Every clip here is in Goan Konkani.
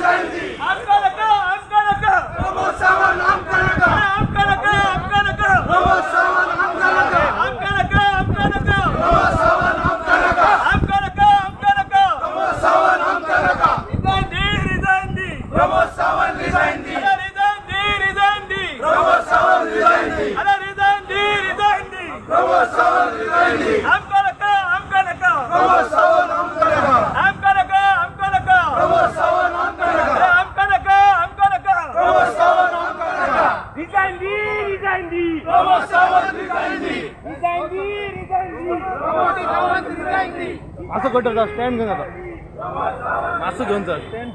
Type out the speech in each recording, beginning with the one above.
रिझाइन दी. आमकां नाका, आमकां नाका. प्रमोद सावंत आमकां नाका. आमकां नाका, आमकां नाका. प्रमोद सावंत आमकां नाका. आमकां नाका, आमकां नाका. प्रमोद सावंत आमकां नाका. आमकां नाका, आमकां नाका. प्रमोद सावंत आमकां नाका. रिझाइन दी, रिझाइन दी. प्रमोद सावंत रिझाइन दी. अरे रिझाइन दी, रिझाइन दी. प्रमोद सावंत रिझाइन दी. अरे रिझाइन दी, रिझाइन दी. प्रमोद सावंत रिझाइन दी. आमकां नाका, आमकां नाका. प्रमोद सावंत आमकां नाका. आमकां नाका, आमकां नाका. प्रमोद सावंत आमकां नाका. अरे आमकां नाका, आमकां नाका. प्रमोद सावंत आमकां नाका. रिझाइन दी, रिझाइन दी. प्रमोद सावंत रिझाइन दी. रिझाइन दी, रिझाइन दी. प्रमोद सावंत रिझाइन दी. असं कटर जा, स्टँड घेऊन आता असं घेऊन जा स्टँड.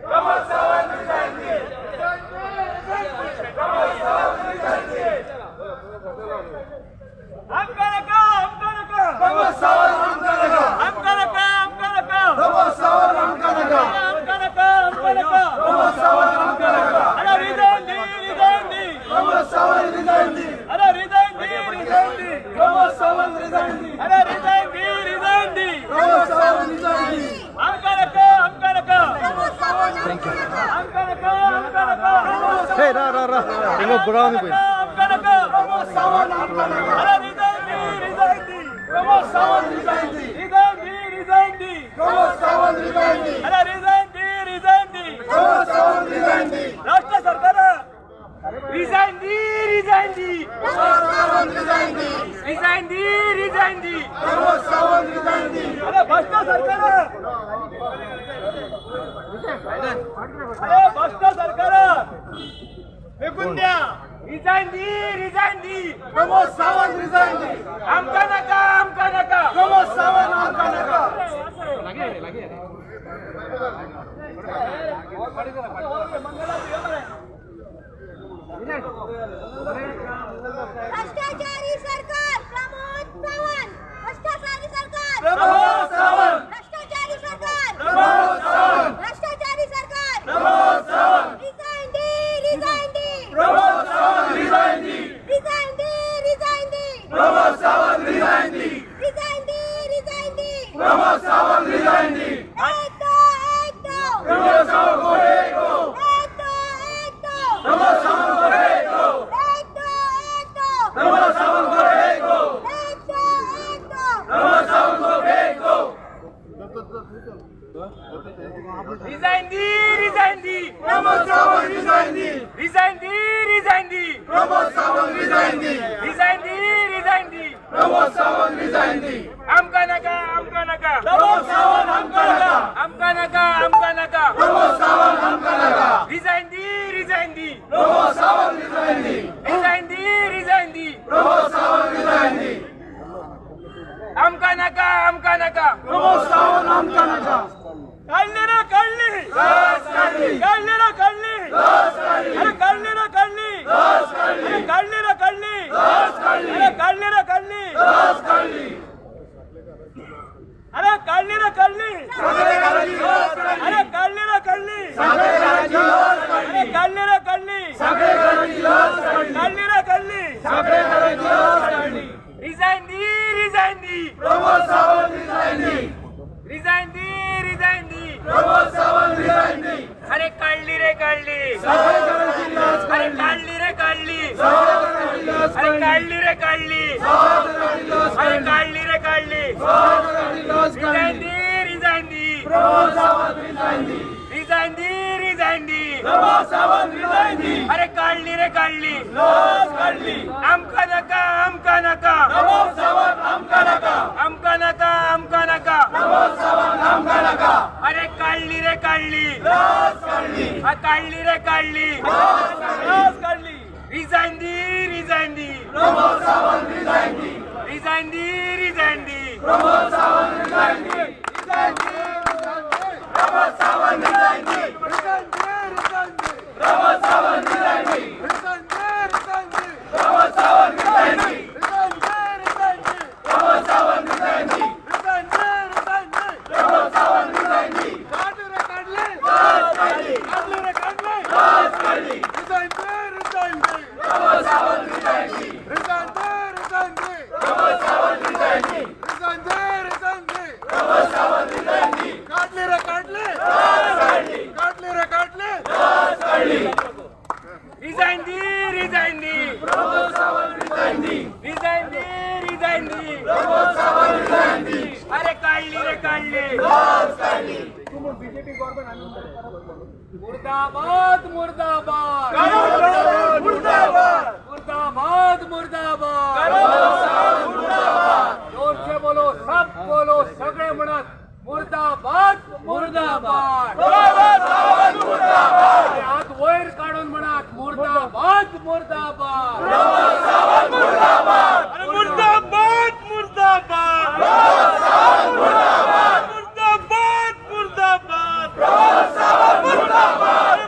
प्रमोद सावंत रिझाइन दी. प्रमोद सावंत रिझाइन दी. आमकां नाका, आमकां नाका. प्रमोद सावंत आमकां नाका. आमकां नाका, आमकां नाका. प्रमोद सावंत आमकां नाका. आमकां नाका, आमकां नाका. प्रमोद सावंत आमकां नाका. अरे रिझाइन दी, रिझाइन दी. प्रमोद सावंत रिझाइन दी. अरे रिझाइन दी, रिझाइन दी. प्रमोद सावंत रिझाइन दी. अरे रिझाइन दी, रिझाइन दी. प्रमोद सावंत रिझाइन दी. आमकां नाका, आमकां नाका. प्रमोद सावंत आमकां नाका. आमकां नाका, आमकां नाका. हे रा रा रा हिंगा बुरावनी पळय. आमकां नाका. प्रमोद सावंत आमकां नाका. अरे रिझाइन दी, रिझाइन दी. प्रमोद सावंत रिझाइन दी. रिझाइन दी, रिझाइन दी. प्रमोद सावंत रिझाइन दी. अरे रिझाइन दी, रिझाइन दी. प्रमोद सावंत रिझाइन दी. राष्ट्र सरकार रिझाइन दी, रिझाइन दी. प्रमोद सावंत रिझाइन दी. रिझाइन दी, रिझाइन दी. प्रमोद सावंत रिझाइन दी. अरे भ्रष्ट सरकार, अरे भ्रष्ट सरकार फेकून द्या. रिझाइन दी, रिझाइन दी. प्रमोद सावंत रिझाइन दी. आमकां नाका, आमकां नाका. प्रमोद सावंत आमकां नाका. भ्रष्टाचारी सरकार प्रमोद सावंत. भ्रष्टाचारी सरकार प्रमोद सावंत. भ्रष्टाचारी सरकार प्रमोद सावंत. भ्रष्टाचारी सरकार प्रमोद सावंत. रिझाइन दी, रिझाइन दी. प्रमोद सावंत रिझाइन दी. रिझाइन दी, रिझाइन दी. प्रमोद सावंत रिझाइन दी. रिझाइन दी, रिझाइन दी. प्रमोद सावंत रिझाइन दी. एक दो, एक दो. प्रमोद सावंत को एक दो. एक दो, एक दो. प्रमोद सावंत को एक दो. एक दो, एक दो. प्रमोद सावंत को एक दो. एक दो, एक दो. प्रमोद सावंत को एक दो. रिझाइन दी, रिझाइन दी. प्रमोद सावंत रिझाइन दी. रिझाइन दी, रिझाइन दी. प्रमोद सावंत रिझाइन दी. रिझाइन दी, रिझाइन दी. प्रमोद सावंत रिझाइन दी. आमकां नाका, आमकां नाका. प्रमोद सावंत आमकां नाका. आमकां नाका, आमकां नाका. प्रमोद सावंत आमकां नाका. रिझाइन दी, रिझाइन दी. प्रमोद सावंत रिझाइन दी. रिझाइन दी, रिझाइन दी. प्रमोद सावंत रिझाइन दी. आमकां नाका, आमकां नाका. प्रमोद सावंत आमकां नाका. काढली रे काढली. लस काढली. काढली रे काढली. लस काढली. अरे काढली रे काढली. लस काढली. अरे काढली रे काढली. लस काढली. अरे काढली रे काढली. लस काढली. अरे काढली रे काढली. साखरेकरांची लस काढली. अरे काढली रे काढली. साखरेकरांची लस अरे काढली. काढली रे काढली. साखरेकरांची लस काढली. काढली रे काढली. साखरेकरांची लस काढली. रिझाइन दी, रिझाइन दी. प्रमोद सावंत रिझाइन दी. रिझाइन दी, रिझाइन दी. प्रमोद सावंत रिझाइन दी. अरे काढली रे काढली. साखरेकरांची लस अरे काढली. काढली रे काढली. साखरेकरांची लस अरे काढली. काढली रे काढली. साखरेकरांची लस अरे काढली. काढली रे काढली. साखरेकरांची लस रिझाइन काढली. दी, रिझाइन दी. प्रमोद सावंत रिझाइन दी. रिझाइन दी, रिझाइन दी. प्रमोद सावंत रिझाइन दी. अरे काढली रे काढली. लस काढली. आमकां नाका, आमकां नाका. प्रमोद सावंत आमकां नाका. आमकां नाका, आमकां नाका. प्रमोद सावंत आमकां नाका. अरे काढली रे काढली. लस काढली. हा काढली रे काढली. लस काढली. रिझाइन दी, रिझाइन दी. प्रमोद सावंत रिझाइन दी. रिझाइन दी, रिझाइन दी. प्रमोद सावंत रिझाइन दी. रिझाइन दी. प्रमोद सावंत रिझाइन दी. प्रमोद सावंत रिझाइन दी. प्रमोद सावंत रिझाइन दी. प्रमोद सावंत रिझाइन दी. प्रमोद सावंत रिझाइन दी. लस काढली. मुर्दाबाद मुर्दाबाद मुर्दाबाद मुर्दाबाद मुर्दाबाद. जोर से बोलो, सब बोलो, सगळे म्हणत मुर्दाबाद मुर्दाबाद. हात वयर काढून म्हणत मुर्दाबाद मुर्दाबाद. मुर्दाबाद मुर्दाबाद मुर्दाबाद मुर्दाबाद.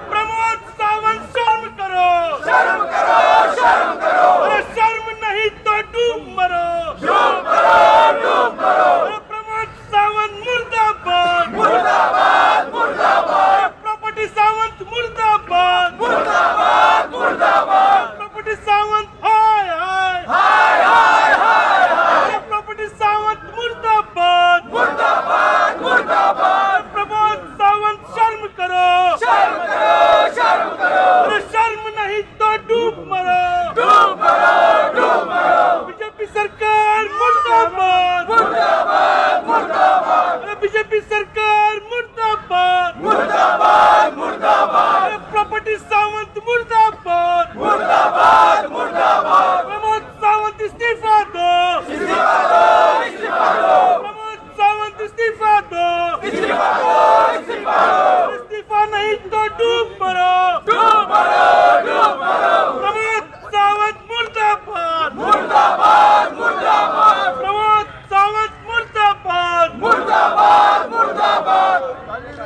प्रमोद सावंत शर्म करो, शर्म करो, शर्म करो. अरे शर्म नहीं तो डूब मरो, डूब मरो, डूब मरो. अरे प्रमोद सावंत मुर्दाबाद मुर्दाबाद मुर्दाबाद. प्रॉपर्टी सावंत मुर्दाबाद मुर्दाबाद मुर्दाबाद. प्रॉपर्टी सावंत हाय हाय हाय हाय हाय. प्रॉपर्टी सावंत मुर्दाबाद मुर्दाबाद मुर्दाबाद. प्रमोद सावंत शर्म करो, शर्म करो, शर्म करो. अरे शर्म नहीं तो डूब मरो, डूब मरो, डूब मरो. बीजेपी सरकार मुर्दाबाद मुर्दाबाद मुर्दाबाद. अरे बीजेपी सरकार मुर्दाबाद मुर्दाबाद मुर्दाबाद. अरे प्रॉपर्टी सावंत मुर्दाबाद मुर्दाबाद मुर्दाबाद. प्रमोद सावंत इस्तीफा दो, इस्तीफा दो, इस्तीफा दो. प्रमोद सावंत इस्तीफा दो, इस्तीफा दो, इस्तीफा दो. इस्तीफा नहीं तो डूब मरो, डूब मरो, डूब मरो. प्रमोद सावंत मुर्दाबाद मुर्दाबाद मुर्दाबाद. प्रमोद सावंत मुर्दाबाद मुर्दाबाद मुर्दाबाद.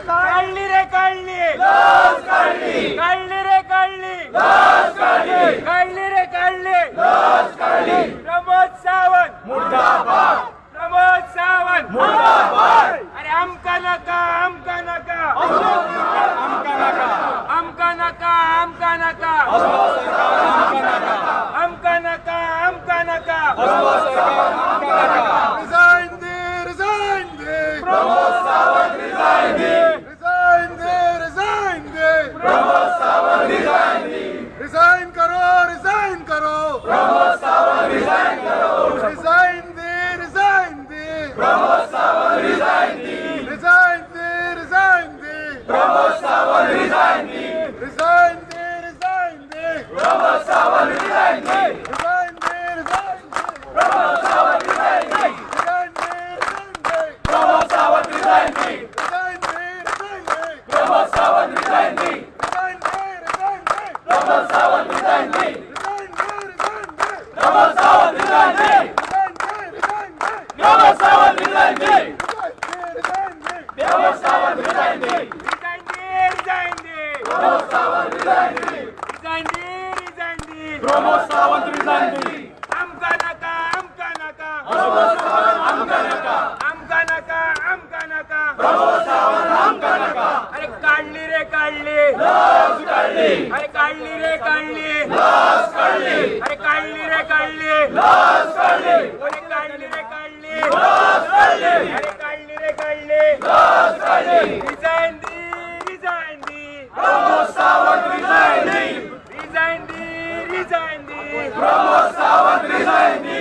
काढली रे काढली, काढली रे काढली, काढली रे काढली. प्रमोद सावंत मुर्दाबाद प्रमोद सावंत मुर्दाबाद. अरे आमका नाका, आमका नाका, आमका नाका, आमका नाका, आमका नाका, आमका नाका. रिजाइन दे, रिजाइन दे. प्रमोद सावंत रिजाइन दे, रिजाइन दे, रिजाइन दे. प्रमोद सावंत रिजाइन दे. रिजाइन करो, रिजाइन करो. प्रमोद सावंत रिजाइन करो. रिजाइन दे, रिजाइन दे. प्रमोद सावंत रिजाइन दे. रिजाइन दे, रिजाइन दे. प्रमोद सावंत रिजाइन दे. रिजाइन दे, रिजाइन दे. प्रमोद सावंत रिजाइन दे. रिजाइन दे, रिजाइन दे. प्रमोद सावंत रिजाइन दे. रिजाइन दे, रिजाइन दे. प्रमोद सावंत रिजाइन दे. रिजाइन दे, रिजाइन दे. प्रमोद सावंत रिजाइन दे. रिजाइन दे, रिजाइन दे. प्रमोद सावंत रिजाइन दे. रिजाइन दे, रिजाइन दे. प्रमोद सावंत रिजाइन दे. रिजाइन दे, रिजाइन दे. प्रमोद सावंत रिजाइन दे. रिजाइन दे, रिजाइन दे. प्रमोद सावंत रिजाइन दे. रिजाइन दे, रिजाइन दे. प्रमोद सावंत रिजाइन दे. रिजाइन दे, रिजाइन दे. प्रमोद सावंत रिजाइन दे. आमका नाका, आमका नाका, प्रमोद सावंत आमका नाका. आमका नाका, आमका नाका. प्रमोद सावंत आमका नाका. अरे काढली रे काढली, लस काढली, अरे काढली रे काढली, लस काढली, अरे काढली रे काढली, लस काढली, अरे काढली रे काढली, लस काढली, अरे काढली रे काढली. लस काढली. रिजाइन दे, रिजाइन दे. प्रमोद सावंत रिजाइन दे. रिजाइन दे, रिजाइन दे. प्रमोद सावंत रिजाइन दे.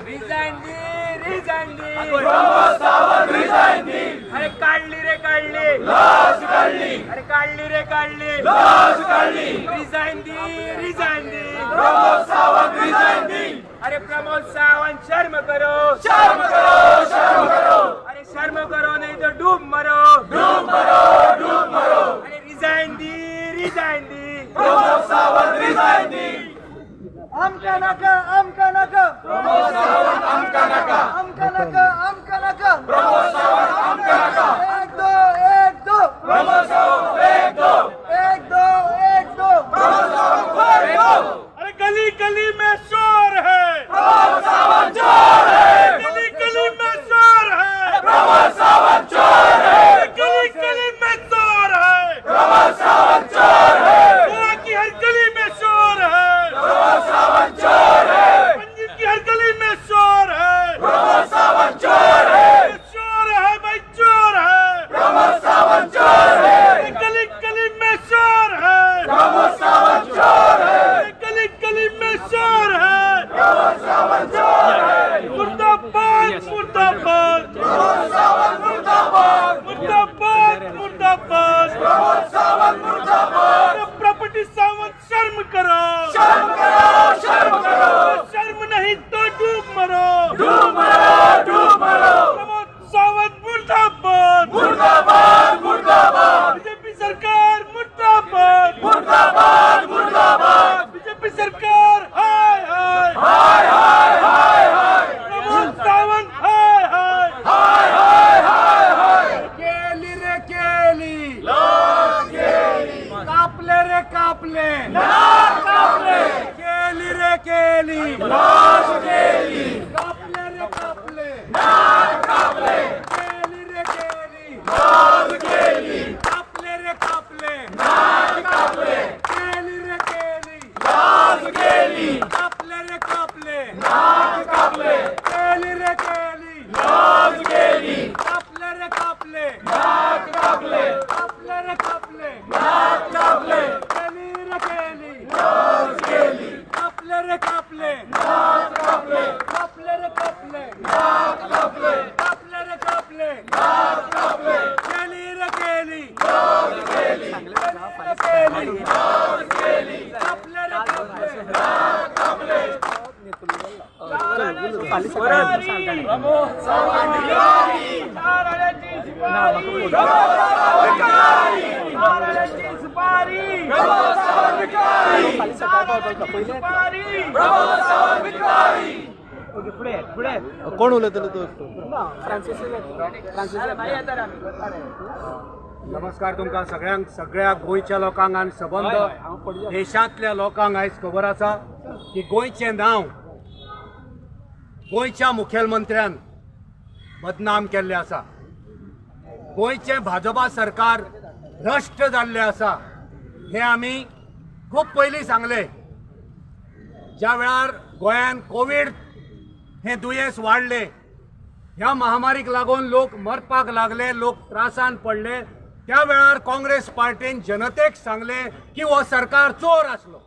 रिजाइन दे, रिजाइन दे. प्रमोद सावंत रिजाइन दे. अरे काढली रे काढली, लस काढली, अरे काढली रे काढली. लस काढली. रिजाइन दे, रिजाइन दे. प्रमोद सावंत रिजाइन दे. अरे प्रमोद सावंत शर्म करो, शर्म करो, शर्म करो. अरे शर्म करो नहीं तो डूब मरो, डूब मरो, डूब मरो. अरे रिजाइन दे, रिजाइन दे. प्रमोद सावंत रिजाइन दे. आमका नाका, आमका नाका, प्रमोद सावंत आमका नाका. आमका नाका, आमका नाका. प्रमोद सावंत आमका नाका. एक दो, एक दो, प्रमोद सावंत एक दो. एक दो, एक दो. प्रमोद सावंत एक दो. अरे गली गली में शोर है, प्रमोद सावंत चोर है. गली गली में शोर है, प्रमोद सावंत चोर है. गली गली में शोर है, प्रमोद सावंत चोर है. गोवा की हर गली में शोर है, प्रमोद सावंत चोर है. पंजिम की हर गली में शोर है, प्रमोद सावंत चोर है. शोर है भाई, कापले रे कापले, कापले, केली रे केली, केली, कापले रे कापले, कापले, केली रे केली, केली, कापले रे कापले, कापले, केली रे केली, केली, कापले रे कापले, कापले, केली रे केली, केली, कापले रे कापले, कापले, कापले रे कापले, कापले, केली रे केली, केली, कापले रे कापले, कापले, कापले रे कापले, कापले, कापले रे कापले, कापले, केली रे केली, केली, केली, केली, कापले रे कापले, कापले. कोण उलयतलो तो एकटो? नमस्कार तुमकां सगळ्यांक, सगळ्या गोंयच्या लोकांक आनी सबंद देशांतल्या लोकांक आयज खबर आसा की गोंयचें नांव गोंयच्या मुखेलमंत्र्यान बदनाम केल्लें आसा. गोंयचें भाजपा सरकार भ्रश्ट जाल्लें आसा हें आमी खूब पयलीं सांगलें. ज्या वेळार गोंयांत कोवीड हें दुयेंस वाडलें, ह्या महामारीक लागून लोक मरपाक लागले, लोक त्रासान पडले, त्या वेळार काँग्रेस पार्टीन जनतेक सांगलें की हो सरकार चोर आसलो.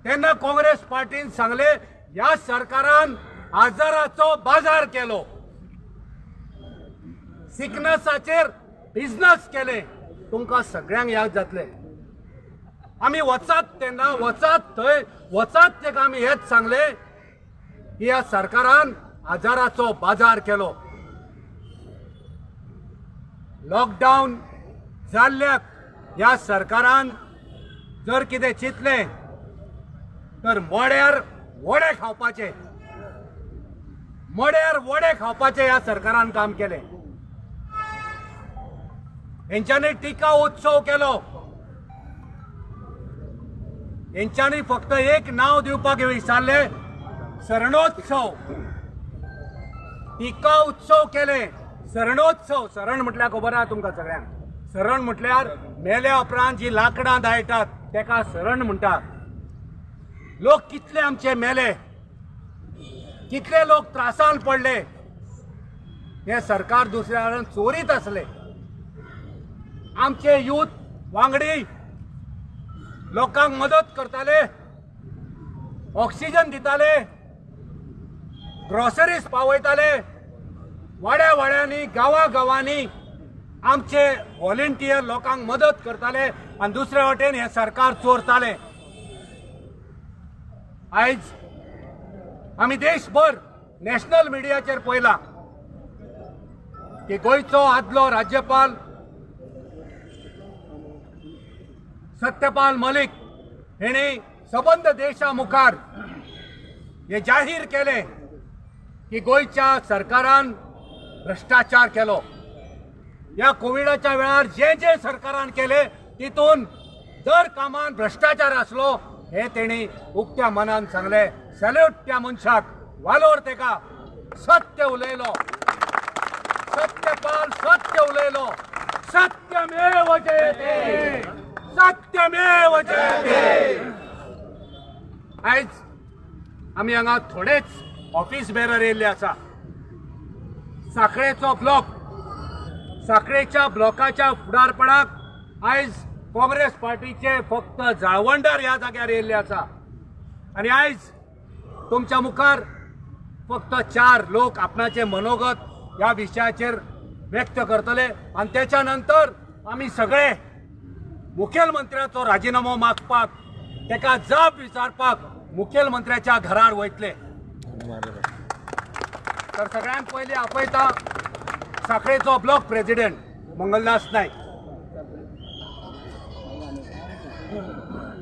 तेन्ना काँग्रेस पार्टीन सांगलें ह्या सरकारान आजाराचो बाजार केलो, सिकनसाचेर बिजनस केले. तुमकां सगळ्यांक याद जातलें, आमी वचात तेन्ना, वचात थंय, वचात तेका आमी हेच सांगलें की ह्या सरकारान आजाराचो बाजार केलो. लॉकडावन जाल्ल्याक ह्या सरकारान जर कितें चिंतलें तर मड्यार वडे खावपाचे, मड्यार वडे खावपाचे ह्या सरकारान काम केलें. हेंच्यांनी टिका उत्सव केलो, हेंच्यांनी फक्त एक नांव दिवपाक विसरले, सरणोत्सव. टिका उत्सव केले, सरणोत्सव. सरण म्हटल्यार खबर आहा तुमकां सगळ्यांक. सरण म्हटल्यार मेल्या उपरांत जी लांकडां दाळटात तेका सरण म्हणटात. लोक कितले आमचे मेले, कितले लोक त्रासान पडले, हे सरकार दुसऱ्या कडेन चोरीत आसले. आमचे यूथ वांगडी लोकांक मदत करताले, ऑक्सिजन दिताले, ग्रॉसरीज पावयताले. वाड्या वाड्यांनी, गांवा गांवांनी आमचे व्हॉलेंटियर लोकांक मदत करताले आनी दुसऱ्या वटेन हें सरकार चोरताले. आयज आमी देशभर नॅशनल मिडियाचेर पळयलां की गोंयचो आदलो राज्यपाल सत्यपाल मलिक हेणी सबंद देशा मुखार हे जाहीर केलें की गोंयच्या सरकारान भ्रश्टाचार केलो. ह्या कोविडाच्या वेळार जे जे सरकारान केले तितून दर कामान भ्रश्टाचार आसलो हे तेणी उक्त्या मनान सांगले. सॅल्यूट त्या मनशाक, वालोर तेका, सत्य उलयलो, सत्यपाल सत्य उलयलो. सत्यमेव जयते, सत्यमेव जयते. आयज आमी हांगा थोडेच ऑफिस बेरर येयल्ले आसा. साखळेचो ब्लॉक, साखळेच्या ब्लॉकाच्या फुडारपणाक आयज काँग्रेस पार्टीचे फक्त जाळवणदार ह्या जाग्यार येयल्ले आसा. आनी आयज तुमच्या मुखार फक्त 4 लोक आपणाचे मनोगत ह्या विशयाचेर व्यक्त करतले आनी त्याच्या नंतर आमी सगळे मुखेलमंत्र्याचो राजिनामो मागपाक, तेका जाप विचारपाक मुखेलमंत्र्याच्या घरार वयतले. तर सगळ्यांत पयलीं आपयता साखळेचो ब्लॉक प्रेसिडेंट मंगलदास नायक.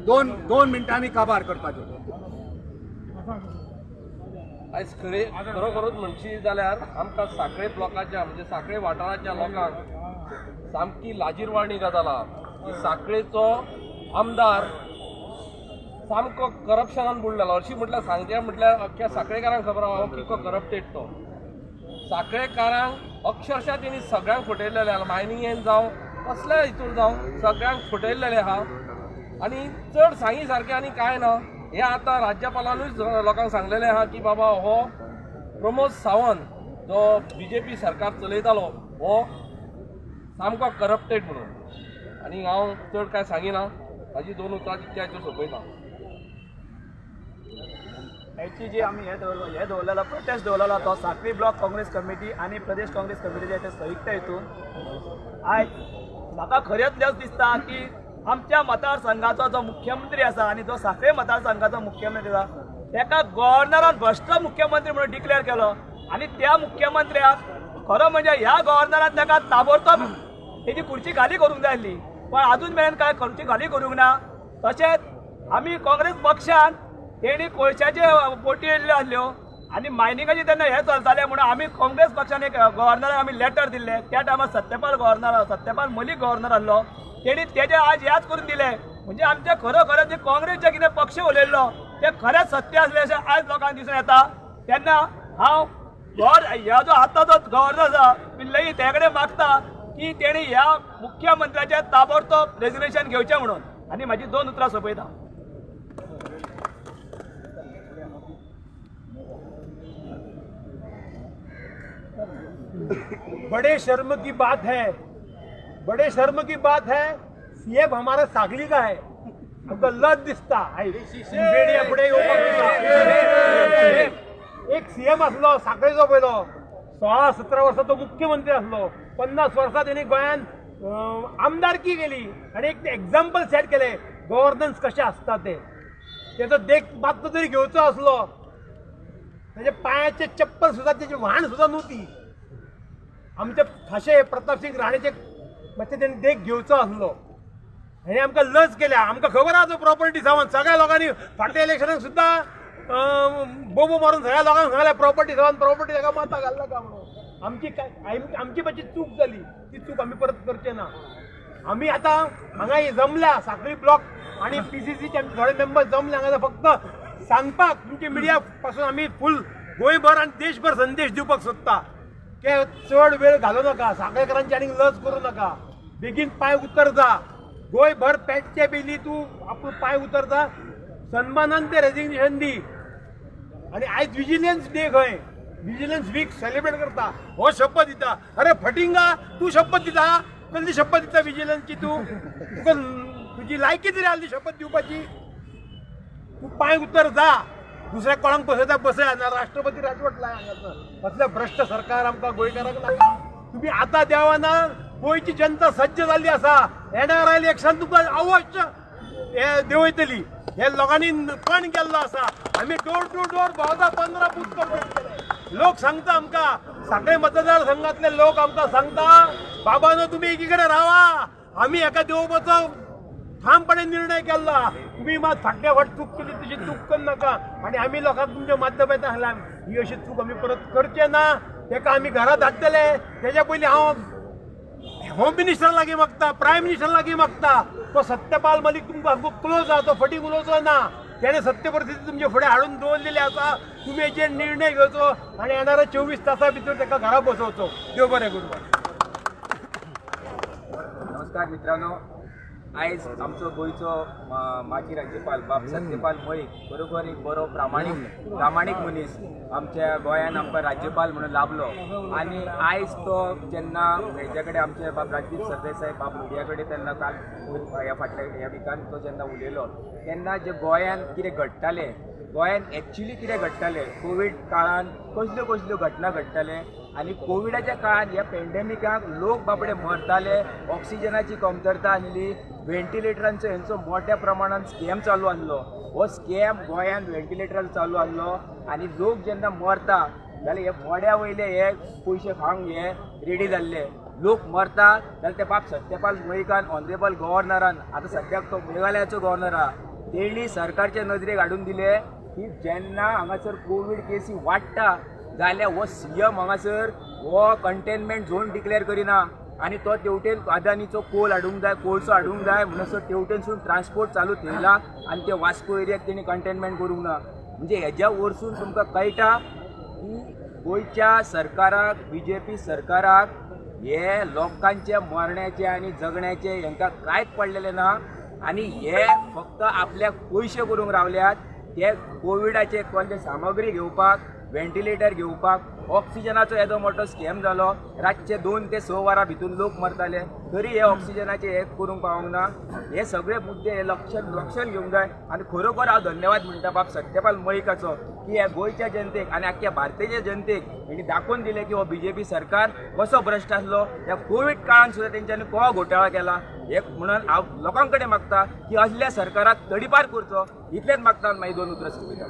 दोन मिनटांनी काबार करपाचें. आयज खरोखरूच म्हणशी जाल्यार आमकां साखळे ब्लॉकाच्या म्हणजे साखळे वाठाराच्या लोकांक सामकी लाजीरवाणी गजाल आहा की साखळेचो आमदार सामको करप्शनान बुडलेलो. हरशीं म्हटल्यार सांगचें म्हटल्यार अख्ख्या साखळेकारांक खबर आहा हो कितको करप्टेड तो. साखळेकारांक अक्षरशः तेणी सगळ्यांक फटयलेलें आहा, मायनिंगेन जावं कसल्या हितून जावं सगळ्यांक फटयलेलें आहा. आनी चड सांगी सारकें आनी कांय ना. हें आतां राज्यपालानूच लोकांक सांगलेलें आहा की बाबा हो प्रमोद सावंत जो बीजेपी सरकार चलयतालो हो सामको करप्टेड म्हणून. आनी हांव चड कांय सांगिना, ताजी दोन उतरां तितक्या हाचेर सोंपयता. हेची जी आमी हे दवरलेलो प्रोटेस्ट दवरलेलो तो साखळी ब्लॉक काँग्रेस कमिटी आनी प्रदेश काँग्रेस कमिटीच्या ते संयुक्त हितून आयज म्हाका खरेंच लज दिसता की आमच्या मतदारसंघाचो जो मुख्यमंत्री आसा आनी जो साखळे मतदारसंघाचो मुख्यमंत्री आसा तेका गव्हर्नरान भ्रश्ट मुख्यमंत्री म्हणून डिक्लेअर केलो. आनी त्या मुख्यमंत्र्याक खरो म्हणजे ह्या गव्हर्नरान ताका ताबडतोब तेजी खुर्ची खाली करूंक जाय आसली, पण अजून मेरेन काय खुर्ची खाली करूंक ना. तशेंच आमी काँग्रेस पक्षान तेणी कोळशाचे बोटी येयल्ल्यो आसल्यो आनी मायनिंगाचे तेन्ना हें चलतालें म्हणून आमी काँग्रेस पक्षान एक गव्हर्नराक आमी लेटर दिल्लें. त्या टायमार सत्यपाल मलीक गव्हर्नर आसलो, तेणी तेजे आज याद करून दिले. म्हणजे आमचें खरो खरें जे काँग्रेस जे कितें पक्ष उलयल्लो ते खरेंच सत्य आसलें अशें आयज लोकांक दिसून येता. तेन्ना हांव ह्या जो आतां जो गव्हर्नर आसा पिल्लई ते कडेन मागता की तेणी ह्या मुख्यमंत्र्याचें ताबडतोब रेजिग्नेशन घेवचें म्हणून. आनी म्हाजी दोन उतरां सोंपयता. बड़े शर्म की बात है, बड़े शर्म की बात है. सीएम हमारा सागली का है, आमकां लज दिसता. बेडिया फुडें येवपाक एक सीएम आसलो साखळेचो पयलो 16-17 वर्सां तो मुख्यमंत्री आसलो. 50 वर्सां तेणी गोंयांत आमदारकी केली आनी एक एग्जाम्पल सेट केलें गव्हर्नन्स कशें आसता तें. तेजो देख मात्सो तरी घेवचो आसलो. तेजे पांयाचे चप्पल सुद्दां तेजी व्हाण सुद्दां नव्हती. आमचे खाशे प्रतापसिंग राणेचे मातशें तेणी देख घेवचो आसलो. हेणे आमकां लज केल्या. आमकां खबर आसा तो प्रॉपर्टी सावन सगळ्या लोकांनी फाटल्या इलेक्शनाक सुद्दां बोबो मारून सगळ्या लोकांक सांगल्या प्रॉपर्टी सावन प्रॉपर्टी ताका माता घालना का म्हणून. आमची काय आमची मातशी चूक जाली, ती चूक आमी परत करचे ना. आमी आतां हांगा जमल्या साखळी ब्लॉक आनी पीसीसीचे आमचे थोडे मेंबर्स जमले हांगा फक्त सांगपाक तुमच्या मिडिया पासून आमी फूल गोंयभर आनी देशभर संदेश दिवपाक सोदता की चड वेळ घालू नाका, साखळेकरांची आनी लज करूं नाका, बेगीन पांय उतर जा. गोंयभर पेटचे पयलीं तूं आपूण पांय उतर जा, सन्मानान ते रेजिग्नेशन दी. आनी आयज विजिलन्स डे खंय, विजिलन्स वीक सेलिब्रेट करता, हो शपथ दिता. अरे फटिंगा, तूं शपथ दिता, कसली शपथ दिता विजिलन्सची तूं? तुका तुजी लायकी तरी आसली शपथ दिवपाची? तूं पांय उतर जा, दुसऱ्या कोणाक बसयता बसया ना. राष्ट्रपती राजवट लाय हांगासर. असलें भ्रश्ट सरकार आमकां गोंयकारांक नाका. तुमी आतां देवाना गोंयची जनता सज्ज जाल्ली आसा. येणाऱ्या इलेक्शन तुका अवश्य हे देंवयतली. हे लोकांनी पण केल्लो आसा. आमी डोर टू डोर भोंवता, 15 बूथ करता. लोक सांगता आमकां, साखळे मतदारसंघातले लोक आमकां सांगता, बाबानो तुमी एकीकडे रावा, आमी हेका देंवोवपाचो ठामपणे निर्णय केल्लो. तुमी मात फाटल्या फाट चूक केली तशी चूक करनाका. आनी आमी लोकांक तुमच्या माध्यमांतल्यान सांगला ही अशी चूक आमी परत करचे ना. तेका आमी घरा धाडटले. तेज्या पयलीं हांव होम मिनिस्टर लागीं मागता, प्रायम मिनिस्टर लागीं मागता, तो सत्यपाल मलीक तुमकां सामको क्लोज आसा, तो फटींग उलोवचो ना. तेणें सत्य परिस्थिती तुमचे फुडें हाडून दवरलेली आसा. तुमी हेचेर निर्णय घेवचो आनी येणाऱ्या 24 तासां भितर तेका घरा बसोवचो. देव बरें करूं. नमस्कार मित्रांनो, आयज आमचो गोंयचो माजी राज्यपाल बाब सत्यपाल मळीक बरोबर एक बरो प्रामाणीक मनीस आमच्या गोंयान आमकां राज्यपाल म्हणून लाभलो. आनी आयज तो जेन्ना हेच्या कडेन आमचे बाब राजदीप सरदेसाय बाब मिडिया कडेन तेन्ना काल ह्या फाटल्या ह्या विकान तो जेन्ना उलयलो तेन्ना जे गोंयान कितें घडटालें, गोंयान एक्चुली कितें घडटालें, कोवीड काळान कसल्यो कसल्यो घटना घडटाले आनी कोविडाच्या काळान ह्या पेंडेमिकाक लोक बाबडे मरताले, ऑक्सिजनाची कमतरता आसली, व्हेंटिलेटरांचो हेंचो मोठ्या प्रमाणान स्कॅम चालू आसलो. हो स्कॅम गोंयान व्हेंटिलेटरांचो चालू आसलो आनी लोक जेन्ना मरता जाल्यार हे मड्या वयले हे पयशे खावंक हे रेडी जाल्ले. लोक मरता जाल्यार ते बाब सत्यपाल मळीकान ऑनरेबल गव्हर्नरान, आतां सद्याक तो मेघालयाचो गव्हर्नर आहा, तेणी सरकारच्या नजरेक हाडून दिले की जेन्ना हांगासर कोवीड केसी वाडटा जाल्यार हो सीएम हांगासर हो कंटेनमेंट झोन डिक्लेअर करिना. आनी तो तेवटेन अदानीचो कोल हाडूंक जाय, कोळसो हाडूंक जाय म्हणसर तेवटेनसून ट्रान्सपोर्ट चालू थेयला आनी ते वास्को एरियाक तेणी कंटेनमेंट करूंक ना. म्हणजे हेज्या वरसून तुमकां कळटा की गोंयच्या सरकाराक, बीजेपी सरकाराक हे लोकांचे मरण्याचे आनी जगण्याचे हेंकां कांयच पडलेलें ना आनी हे फक्त आपल्याक पयशे करूंक रावल्यात. ते कोविडाचे कोणते सामग्री घेवपाक, व्हेंटिलेटर घेवपाक, ऑक्सिजनाचो येदो मोठो स्कॅम जालो. रातचे 2 ते 6 वरां भितून लोक मरताले तरी हे ऑक्सिजनाचे हे करूंक पावूंक ना. हे सगळे मुद्दे हे लक्षात घेवंक जाय आनी खरोखर हांव धन्यवाद म्हणटा बाब सत्यपाल मळिकाचो की ह्या गोंयच्या जनतेक आनी आख्ख्या भारतीय जनतेक हेणी दाखोवन दिलें की हो बीजेपी सरकार कसो भ्रश्ट आसलो, ह्या कोवीड काळान सुद्दां तेंच्यांनी कसो घोटाळा केला. हे म्हणून हांव लोकां कडेन मागता की असल्या सरकाराक तडीपार करचो, इतलेंच मागता. मागीर 2 उतरां सोंपयता.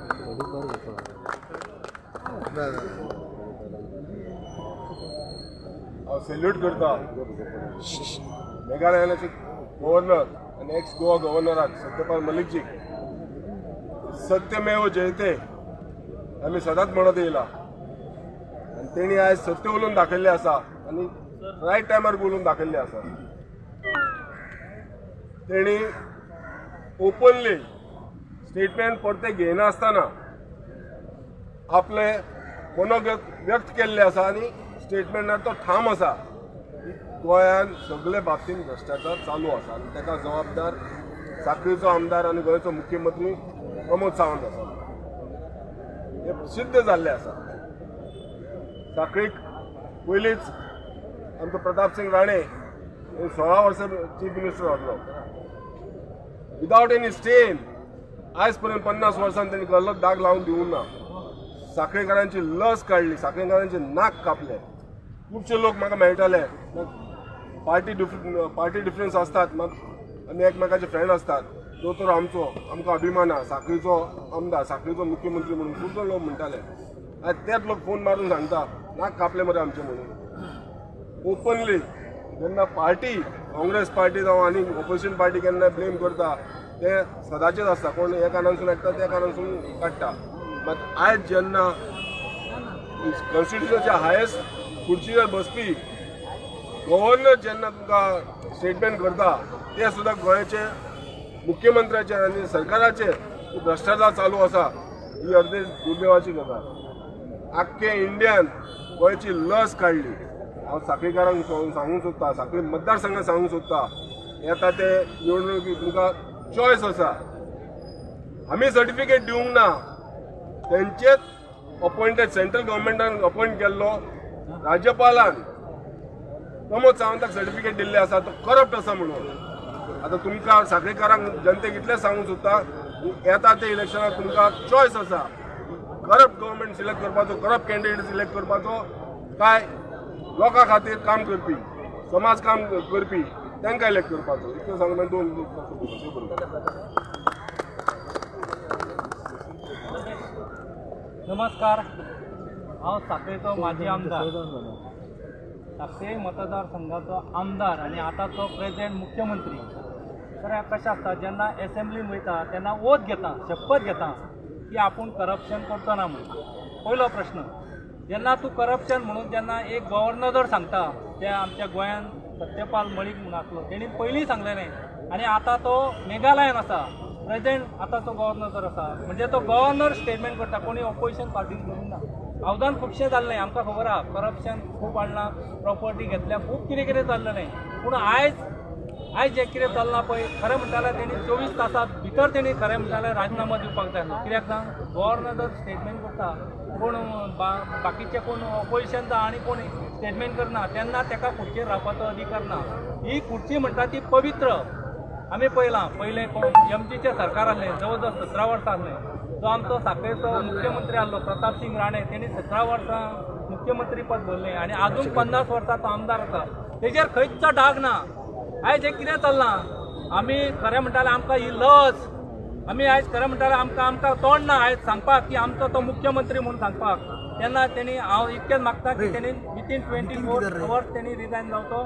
हांव सॅल्यूट करता मेघालयाचे गव्हर्नर आनी एक्स गोवा गव्हर्नराक सत्यपाल मलिकजीक. सत्यमेव जयते आमी सदांच म्हणत येयला आनी तेणी आयज सत्य उलोवन दाखयल्लें आसा आनी रायट टायमार उलोवन दाखयल्लें आसा. तेणी ओपनली स्टेटमेंट परते घेयनासतना आपले मनोगत व्यक्त केल्ले आसा आनी स्टेटमेंटार तो ठाम आसा की गोंयान सगळे बाबतीन भ्रश्टाचार चालू आसा आनी ताका जबाबदार साखळीचो आमदार आनी गोंयचो मुख्यमंत्री प्रमोद सावंत आसा. हें सिद्ध जाल्लें आसा. साखळीक पयलींच आमचो प्रताप सिंग राणे 16 वर्सां चीफ मिनिस्टर आसलो, विदावट एनी स्टेन. आयज पर्यंत 50 वर्सांनी तेणी कसलोच दाग लावन दिवंक ना. साखळेकारांची लस काडली, साखळेकारांचे नाक कापले. खुबशे लोक म्हाका मेळटाले, पार्टी डिफरन्स आसतात, मात आमी एकमेकाचे फ्रेंड आसतात. दोतोर आमचो, आमकां अभिमान आसा, साखळीचो आमदार, साखळीचो मुख्यमंत्री म्हणून खुबशे लोक म्हणटाले. आनी तेच लोक फोन मारून सांगता नाक कापले मरे आमचे म्हणून. ओपनली जेन्ना पार्टी, काँग्रेस पार्टी जावं आनी ऑपोजिशन पार्टी केन्ना ब्लेम करता ते सदांचेच आसता, कोण हे कारणासून हाडटा त्या कारणासून काडटा. मात आयज जेन्ना कॉन्स्टिट्युशनाच्या हायेस्ट खुर्चीचेर बसपी गव्हर्नर जेन्ना तुमकां स्टेटमेंट करता ते सुद्दां गोंयचे मुख्यमंत्र्याचेर आनी सरकाराचेर भ्रश्टाचार चालू आसा ही अर्दे दुर्दैवाची गजाल. आख्खे इंडियान गोंयची लस काडली. हांव साखळीकारांक सांगूंक सोदता, साखळी मतदारसंघाक सांगूंक सोदता, येता ते निवडणुकीक तुमकां चॉयस आसा. आमी सर्टिफिकेट दिवंक ना, तेंचेच अपॉइंटेड सेंट्रल गव्हर्मेंटान अपॉइंट केल्लो राज्यपालान प्रमोद सावंताक सर्टिफिकेट दिल्लें आसा, तो करप्ट आसा म्हणून. आतां तुमकां साखळीकारांक जनतेक इतलें सांगूंक सोदता, येता ते इलेक्शनाक तुमकां चॉयस आसा, करप्ट गव्हर्मेंट सिलेक्ट करपाचो, करप्ट कॅन्डिडेट सिलेक्ट करपाचो काय लोकां खातीर काम करपी, समाज काम करपी तांकां इलेक्ट करपाचो. इतलें सांगून 2 बरोबर. नमस्कार, हांव साखळेचो माजी आमदार, साखळे मतदारसंघाचो आमदार आनी आतांचो प्रेजेंट मुख्यमंत्री. तर कशें आसता, जेन्ना एसेंब्लीन वयता तेन्ना ओथ घेता, शपथ घेता की आपूण करप्शन करचो ना म्हणून. पयलो प्रश्न, जेन्ना तूं करप्शन म्हणून जेन्ना एक गव्हर्नर जर सांगता, ते आमच्या गोंयान सत्यपाल मळीक म्हणून आसलो, तेणी पयलीं सांगलेलें आनी आतां तो मेघालयान आसा, प्रेजेंट आतां तो गव्हर्नर जर आसा, म्हणजे तो गव्हर्नर स्टेटमेंट करता, कोणी ऑपोजिशन पार्टीन करूंक ना. हावजान खुबशें जाल्लें, आमकां खबर आहा, करप्शन खूब वाडलां, प्रॉपर्टी घेतल्या, खूब कितें कितें चल्लेलें. पूण आयज आयज जें कितें चल्लां पळय, खरें म्हणटा जाल्यार तेणी 24 तासां भितर तेणी खरें म्हणटा जाल्यार राजिनामो दिवपाक जाय आसलो. कित्याक सांग, गव्हर्नर जर स्टेटमेंट करता, कोण बाकीचे कोण ऑपोजिशन जावं आनी कोण स्टेटमेंट करना, तेन्ना ताका खुर्चेर रावपाचो अधिकार ना. ही खुर्ची म्हणटा ती पवित्र. आमी पळयलां, पयलें एमजीचें सरकार आसलें, जवळ जवळ 17 वर्सां आसलें. जो आमचो साखळेचो मुख्यमंत्री आसलो प्रताप सिंग राणे, तेणी 17 वर्सां मुख्यमंत्री पद भरलें आनी आजून 50 वर्सां तो आमदार आसा. तेजेर खंयच डाग ना. आयज हें कितें चल्लां, आमी खरें म्हणटा जाल्यार आमकां ही लज, आमी आयज खरें म्हणटा जाल्यार आमकां आमकां तोंड ना आयज सांगपाक की आमचो तो मुख्यमंत्री म्हणून सांगपाक. तेन्ना तेणी हांव इतकेंच मागता की तेणी विथीन 24 आवर्स तेणी रिजायन जावचो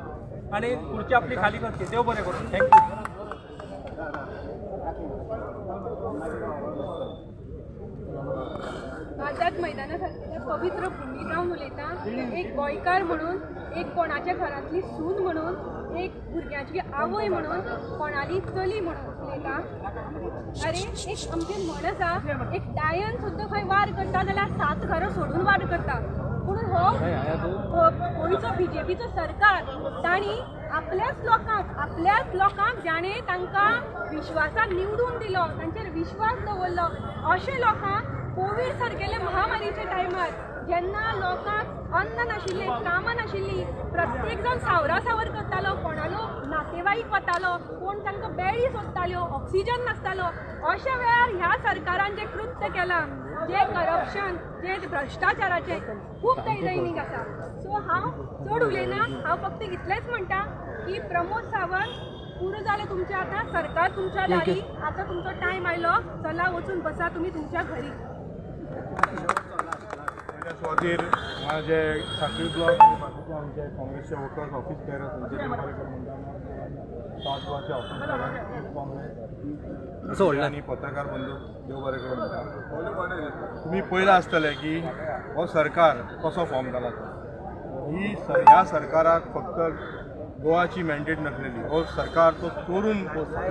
आनी खुर्ची आपली खाली करची. देव बरें करूं. Thank you. आझाद मैदाना सारकेल्या पवित्र भुमी जावन उलयता. एक गोंयकार म्हणून एक कोणाच्या घरांतली सून म्हणून, एक भुरग्याची आवय म्हणून, कोणाली चली म्हणून उलयता. अरे एक आमची म्हण आसा, एक डायन सुद्दां खंय वार करता जाल्यार 7 घरां सोडून वार करता. पूण हो गोंयचो बीजेपीचो सरकार तांणी आपल्याच लोकांक जाणें तांकां विश्वासान निवडून दिलो, तांचेर विश्वास दवरलो, अशे लोकांक कोवीड सारकेले महामारीच्या टायमार जेन्ना लोकांक अन्न नाशिल्लें, कामां नाशिल्लीं, प्रत्येक जाण सावरा सावर करतालो, कोणालो नातेवाईक वतालो, कोण तांकां बेडी सोदताल्यो, ऑक्सिजन नासतालो, अशा वेळार ह्या सरकारान जें कृत्य केलां, जें करप्शन, जें भ्रश्टाचाराचें खूब दैनिक आसा. सो हांव चड उलयना, हांव फक्त इतलेंच म्हणटा की प्रमोद सावंत पुरो जालें तुमचें, आतां सरकार तुमच्या दारी, आतां तुमचो टायम आयलो, चला वचून बसा तुमी तुमच्या घरी. सुवातेर जे साखळी ब्लॉक आनी बाकीचे आमचे काँग्रेसचे वर्कर्स ऑफिस बेरर्स म्हणजे देवबारेकर म्हणटा साउथ गोवाचे ऑफिस बेरर्स काँग्रेस आनी पत्रकार बंधू देवबारेकर म्हणटा, तुमी पळयलां आसतलें की हो सरकार कसो फॉर्म जाला तो. ही ह्या सरकाराक फक्त गोवाची मॅन्डेट नासलेली, हो सरकार तो चोरून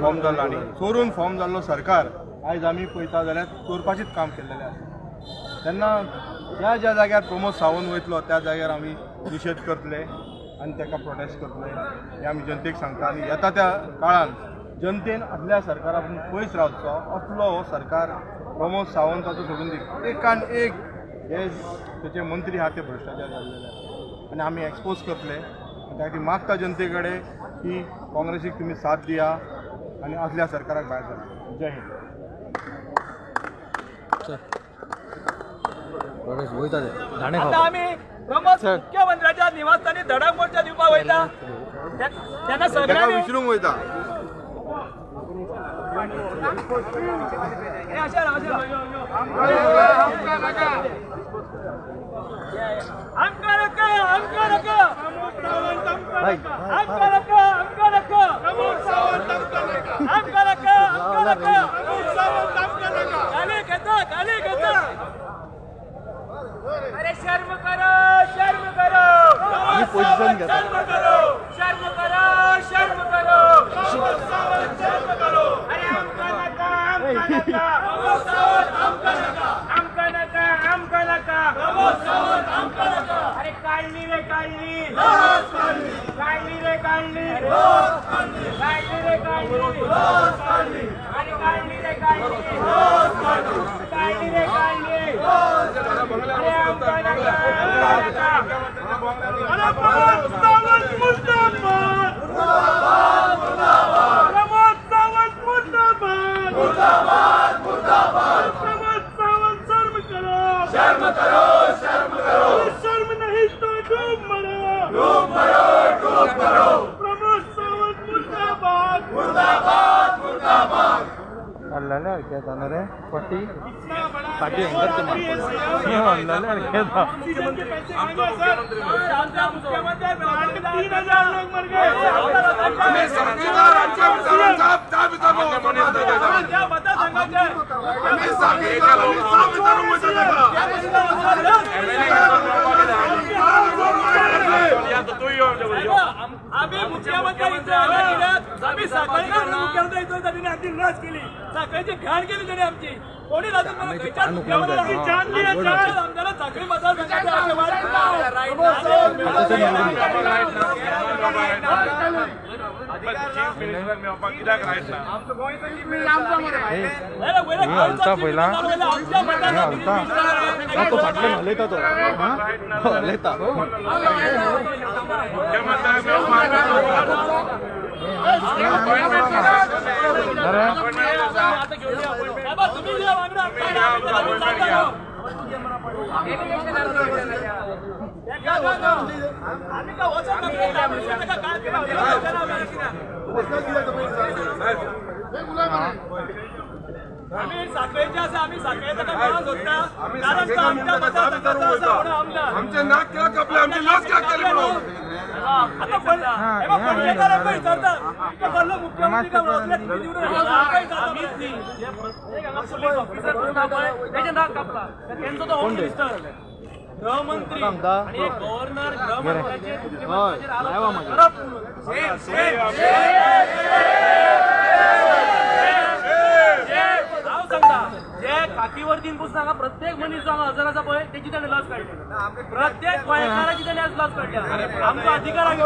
फॉर्म जालो आनी चोरून फॉर्म जाल्लो सरकार आयज आमी पळयता जाल्यार चोरपाचेंच काम केल्लेलें आसा. तेन्ना ज्या ज्या जाग्यार प्रमोद सावंत वयतलो त्या जाग्यार आमी निशेध करतले आनी ताका प्रोटेस्ट करतले हें आमी जनतेक सांगता. आनी येता त्या काळान जनतेन आपल्या सरकारा पसून पयस रावचो असलो हो सरकार प्रमोद सावंताचो सोडून दी. एकान एक हे तेचे मंत्री आहा ते भ्रश्टाचार जाल्लेले आसा आनी आमी एक्सपोज करतले. त्या खातीर मागता जनते कडेन की काँग्रेसीक तुमी साथ दिया आनी असल्या सरकाराक भायर सरया. जय हिंद. आता आमी प्रमोद मुख्यमंत्र्याच्या निवासस्थानी धडक मोर्चा दिवपाक वयता, तेन्ना सगळ्यांनी विचारूंक वयता. आमकां नाका, आमकां नाका, आमकां नाका, आमकां नाका, आमकां नाका, आमकां नाका, गाली घेता, गाली घेता. अरे शर्म करो, शर्म करो, शर्म करो, शर्म करो, शर्म करो, शर्म करो. अरे आमकां नाका, आमकां नाका, आमकां नाका, आमकां नाका, आमकां नाका. अरे काडली रे काडली, काडली रे काडली, काडली रे काडली, अरे काडली रे काडली, काडली रे काडली. अरे आमकां नाका, आमकां नाका. अरे प्रमोद सावंत मुर्दाबाद, प्रमोद सावंत मुर्दाबाद, मुर्दाबाद मुर्दाबाद. प्रमोद सावंत शर्म करो, शर्म करो, शर्म करो, शर्म नहीं तो डूब मरो, डूब मरो, डूब मरो. प्रमोद सावंत मुर्दाबाद, मुर्दाबाद मुर्दाबाद. पट्टी पाटी 3000 लोग मर गए. आम्ही मुख्यमंत्री आम्ही साखळीकर मुख्यमंत्री त्यांनी आमची लस केली, साखळीची घाण केली त्यांनी आमची. कोणी आमदार साखळी मतदार तो फाटल्यान हलयता, तो हलयता. आम्ही साखळेचे आसा, आम्ही साखळेचा सोडटा, कारण तो आमच्या मतदारसंघाचो आसा म्हणून आमदार. आमचे नाक कित्याक कापले, आमचे लस कित्याक केली म्हणून. आता पणजेकार आमकां विचारता, कसलो मुख्यमंत्री काय म्हणून असले तुमी निवडून आमकां विचारता. पुलीस ऑफिसर तेजें नाक कापला, तेंचो तो होम मिनिस्टर. गृहमंत्री आणि एक गव्हर्नर गृहमंत्र्याचेर मुख्यमंत्र्याचेर आरोप करप म्हणून. हांव सांगता जे खाकी वर्दीन बसून हांगा प्रत्येक मनीस जो हांगा हजर आसा पळय तेची ताणें लस काडली, प्रत्येक गोंयकाराची ताणें आज लस काडल्या. आमचो अधिकार आसा.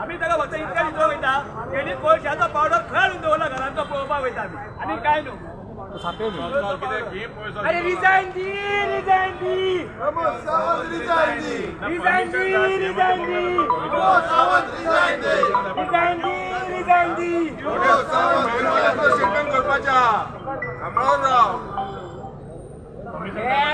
आमी ताका फक्त इतक्या दिसलो वयता तेणी कोळशाचो पावडर खंय हाडून दवरला घरांत तो पळोवपाक वयता आमी आनी काय न्हू. अरे रिजायन दी, रिजायन दी, रिजायन दी, रिजायन दी, रिजायन दी, रिजायन दी. स्टेटमेंट करपाच्या सांबाळून राव.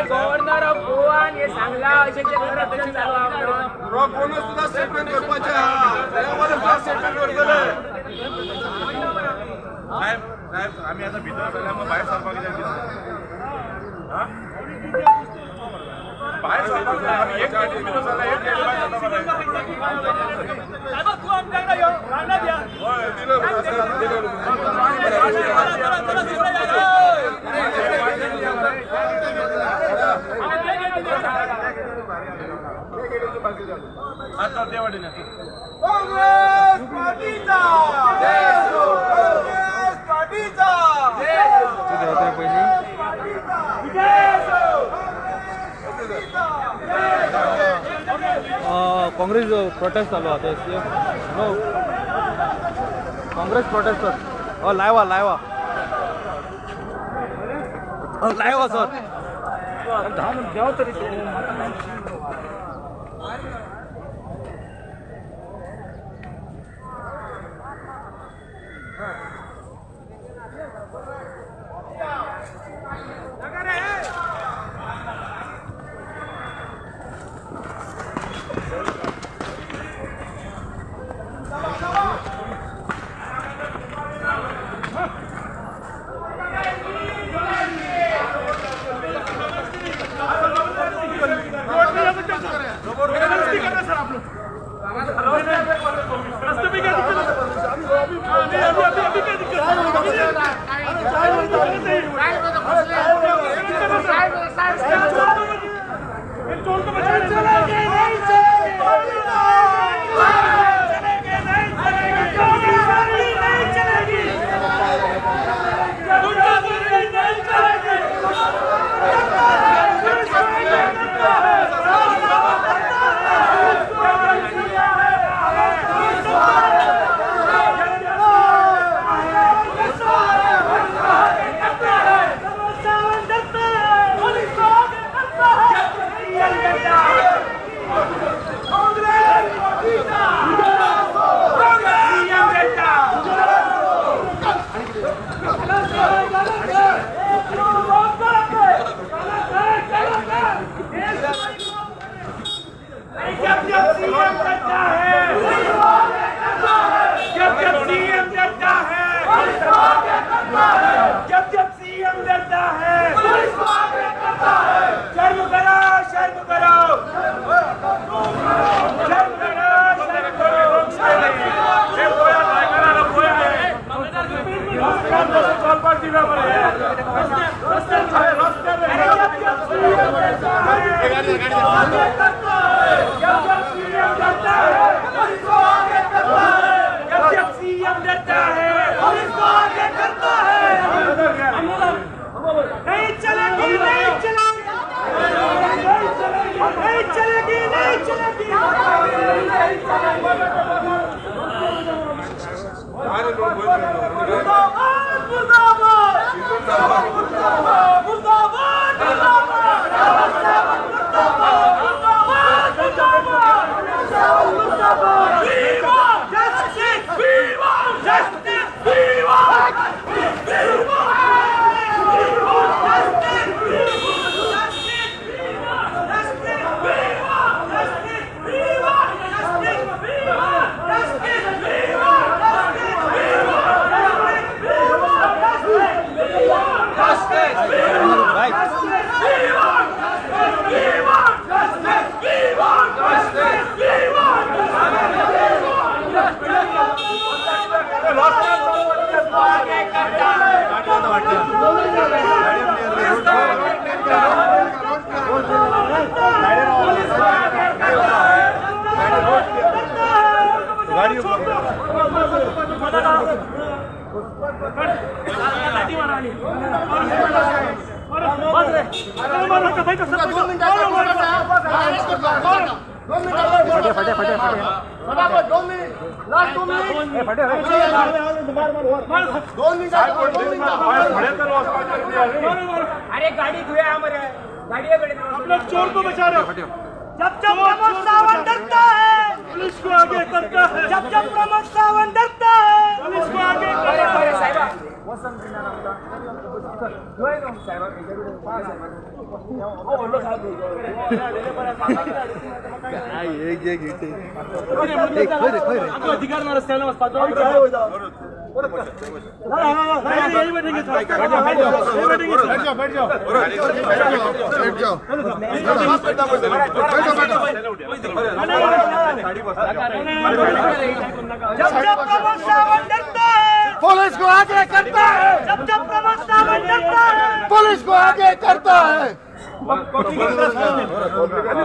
गव्हर्नर ऑफ गोवा हे सांगला अशें करप्शन चालू आहा म्हणून. कोणूच सुद्दां स्टेटमेंट करपाचें आहा, स्टेटमेंट करतले. साहेब साहेब आमी आतां भितर सरल्या मग भायर सरपाक कित्याक दिसता? भायर सरपाक जाय आमी एक गाडी भितर सरल्या, एक गाडी भायर सरता. साहेब तूं आमकां यो रानात या. काँग्रेस पार्टीचा काँग्रेस पार्टीचा काँग्रेस प्रोटेस्ट चालू आता नो काँग्रेस प्रोटेस्ट हो लायवा लायवा लायवा सर 10 तरी. अरे अरे गाडी धुया मरे गाड़ी अपना चोर को बचा रहे हो। जब जब प्रमोद सावंत डरता है पुलिस को आगे करता है। जब जब प्रमोद सावंत डरता है पुलिस को आगे करता है। अधिकार ना रस्त्याला जब जब प्रमोद सावंत डरता है पुलिस को आगे करता है। जब जब प्रमोद सावंत डरता है पुलिस को आगे करता है।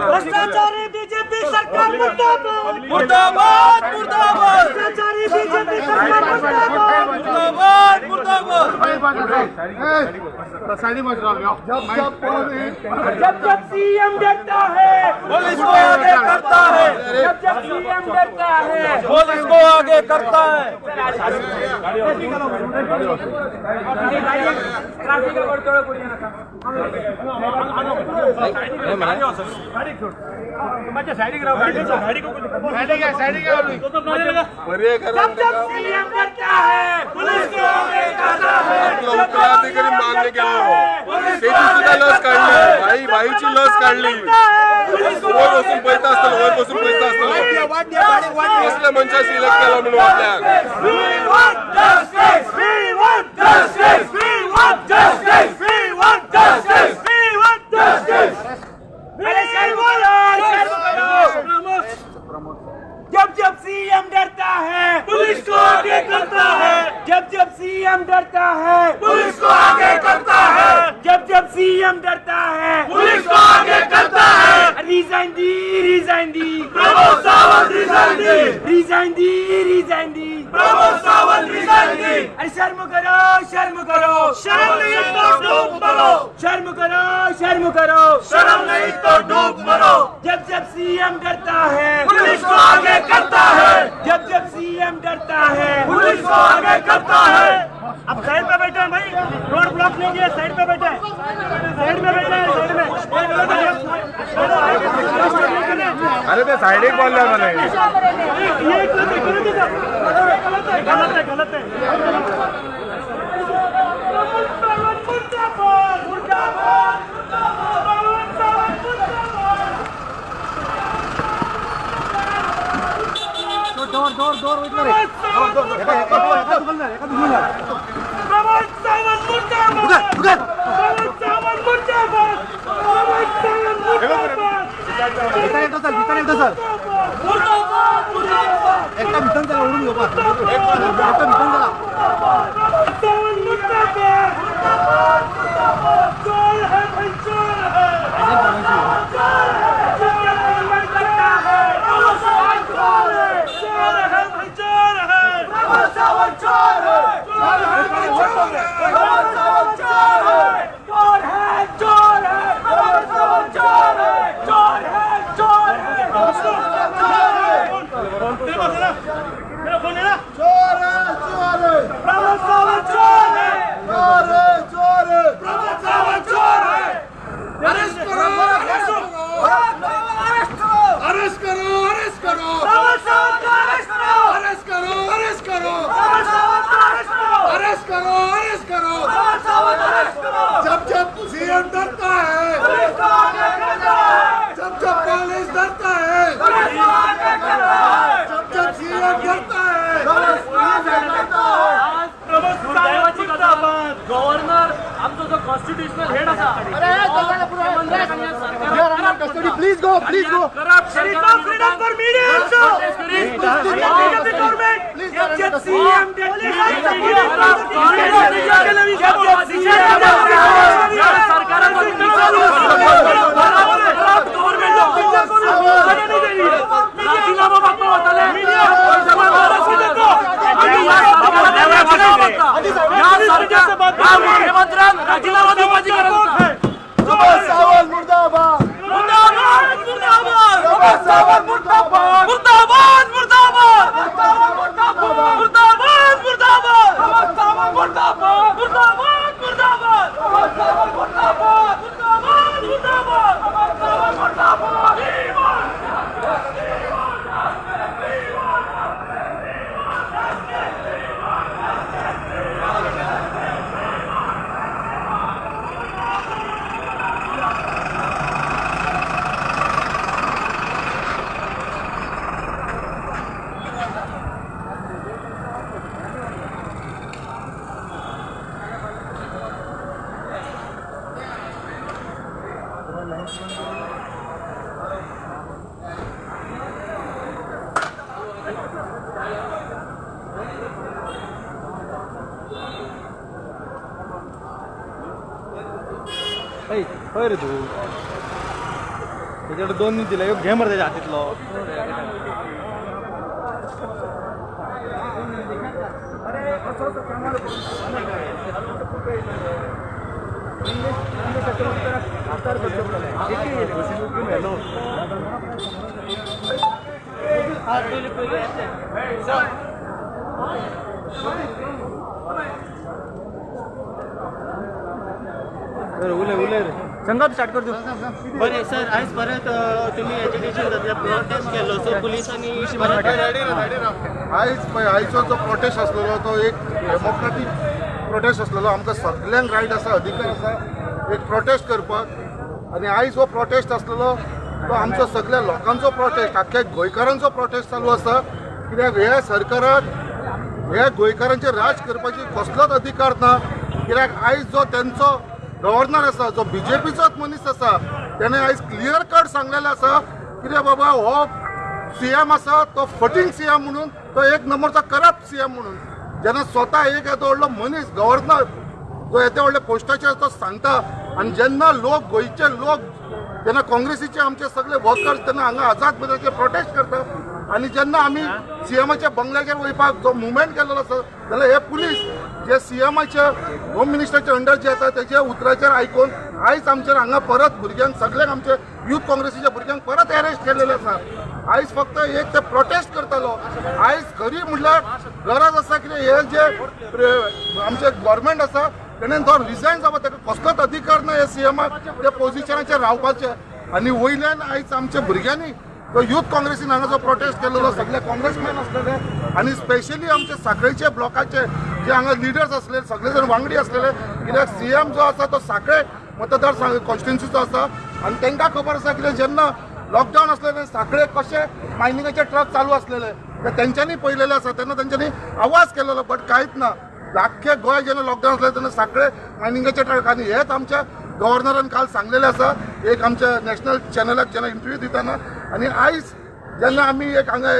भ्रष्टाचारी बीजेपी सरकार मुर्दाबाद मुर्दाबाद मुर्दाबाद। भ्रष्टाचारी बीजेपी सरकार मुर्दाबाद मुर्दाबाद मुर्दाबाद। जब जब सीएम डरता है पुलिस को आगे करता है। जब जब सीएम डरता है पुलिस को आगे करता है। जब जब सीएम डरता है पुलिस को आगे करता है। उत्तराधिकारी मान्य केलो तेजी सुद्धा लस काडली भाई भाईची लस काडली वयर वचून पळयता आसतलो वयर बसून पळयता आसतलो कसल्या मनशाक सिलेक्ट केलो म्हणून आपल्याक। जब जब सीएम डरता है पुलिस को आगे करता है। जब जब सीएम डरता है पुलिस को आगे करता है। जब जब सीएम डरता है पुलिस को आगे करता है। रिजाइन दी रिजाइन दी प्रमोद सावंत रिजाइन दी रिजाइन दी रिजाइन दी प्रमोद सावंत रिजाइन दी। अरे शर्म करो शर्म करो शर्म नहीं तो डूब मरो। शर्म करो शर्म करो शर्म नहीं तो डूब मरो। जब जब सीएम डरता है पुलिस को आगे करता है। जब जब सीएम डरता है पुलिस को आगे करता है। अब साइड पे बैठे हैं भाई, रोड ब्लॉक नहीं किया, साइड पे बैठे हैं, साइड में बैठे हैं, साइड में। अरे ते साइडीक बोलले मरे। ये गलत है, गलत है, गलत है। दोर दोर दोर प्रमोद सावंत मुर्दाबाद प्रमोद सावंत मुर्दाबाद प्रमोद सावंत मुर्दाबाद। मुर्दाबाद मुर्दाबाद। एकटा भितर चला ओडून घेवपा एकटा भितर चला। प्रमोद सावंत मुर्दाबाद मुर्दाबाद मुर्दाबाद। चोर है भाई चोर है चोर है चोर है प्रमोद सावंत चोर है चोर है भाई चोर है प्रमोद सावंत चोर है चोर है भाई चोर है प्रमोद सावंत चोर है चोर है चोर है प्रमोद सावंत चोर है चोर है चोर है प्रमोद सावंत चोर है। तेरे पास है ना मेरा फोन है ना। चोर है चोर है। कॉन्स्टिट्युशनल हेड आसा. Please go, please go. Freedom for media also. Government. CM मुख्यमंत्र्यान राजीनामा दिवपाची गरज आसा. मुर्दाबाद मुर्दाबाद मुर्दाबाद मुर्दाबाद मुर्दाबाद मुर्दाबाद मुर्दाबाद मुर्दाबाद मुर्दाबाद मुर्दाबाद मुर्दाबाद मुर्दाबाद मुर्दाबाद मुर्दाबाद. खंय रे तूं? तेच्याकडे दोन दिले, घे मरे तेच्या हातींतलो. उलय उलय रे संगत स्टार्ट कर. बरें सर, आयज परत तुमी एज्युकेशन जातले प्रोटेस्ट केलो, सो पुलिसांनी परत आयज पळय आयचो जो प्रोटेस्ट आसलेलो तो एक डेमोक्रेटीक प्रोटेस्ट आसलेलो. आमकां सगल्यांक रायट आसा, अधिकार आसा एक प्रोटेस्ट करपाक. आनी आयज हो प्रोटेस्ट आसलेलो तो आमचो सगळ्या लोकांचो प्रोटेस्ट, आख्ख्या गोंयकारांचो प्रोटेस्ट चालू आसा. कित्याक ह्या सरकाराक ह्या गोंयकारांचेर राज करपाची कसलोच अधिकार ना. कित्याक आयज जो तेंचो गव्हर्नर आसा, जो बीजेपीचोच मनीस आसा, तेणें आयज क्लियर कट सांगलेलें आसा कितें बाबा हो सीएम आसा तो फटींग सीएम म्हणून, तो एक नंबरचो करप्ट सीएम म्हणून. जेन्ना स्वता एक येदो व्हडलो मनीस गव्हर्नर जो येद्या व्हडल्या पोस्टाचेर तो सांगता, आनी जेन्ना लोक गोंयचे लोक जेन्ना काँग्रेसीचे आमचे सगळे वर्कर्स जेन्ना हांगा आझाद मैदानाचेर प्रोटेस्ट करता आनी जेन्ना आमी सीएमाच्या बंगल्याचेर वयपाक जो मुवमेंट केलेलो आसा, जाल्यार हे पुलीस जे सीएमाच्या होम मिनिस्टराच्या अंडर जे येता तेच्या उतराचेर आयकून आयज आमचेर हांगा परत भुरग्यांक सगळ्यांक आमचे यूथ काँग्रेसीच्या भुरग्यांक परत अरेस्ट केलेले आसा. आयज फक्त एक ते प्रोटेस्ट करतालो. आयज खरी म्हणल्यार गरज आसा कितें हे जे आमचे गव्हर्मेंट आसा तेणें तो रिजायन जावपा, ताका कसलोच अधिकार ना हे सीएमाक त्या पोजिशनाचेर रावपाचें. आनी वयल्यान आयज आमच्या भुरग्यांनी तो यूथ काँग्रेसीन हांगा जो प्रोटेस्ट केलेलो, सगळे काँग्रेसमॅन आसलेले आनी स्पेशली आमचे साखळीचे ब्लॉकाचे जे हांगा लिडर्स आसले, सगळे जण वांगडी आसलेले. कित्याक सीएम जो आसा तो साखळे मतदार कॉन्स्टिट्युन्सीचो आसा आनी तांकां खबर आसा कित्याक जेन्ना लॉकडावन आसलें साखळे कशे मायनिंगाचे ट्रक चालू आसलेले ते तेंच्यांनी पळयलेले आसा, तेन्ना तेंच्यांनी आवाज केलेलो, बट कांयच ना. आख्खे गोंय जेन्ना लॉकडावन आसलें तेन्ना साखळे मायनिंगाचे ट्रक, आनी हेच आमच्या गव्हर्नरान काल सांगलेलें आसा एक आमच्या नॅशनल चॅनलाक जेन्ना इंटरव्यू दितना. आनी आयज जेन्ना आमी एक हांगा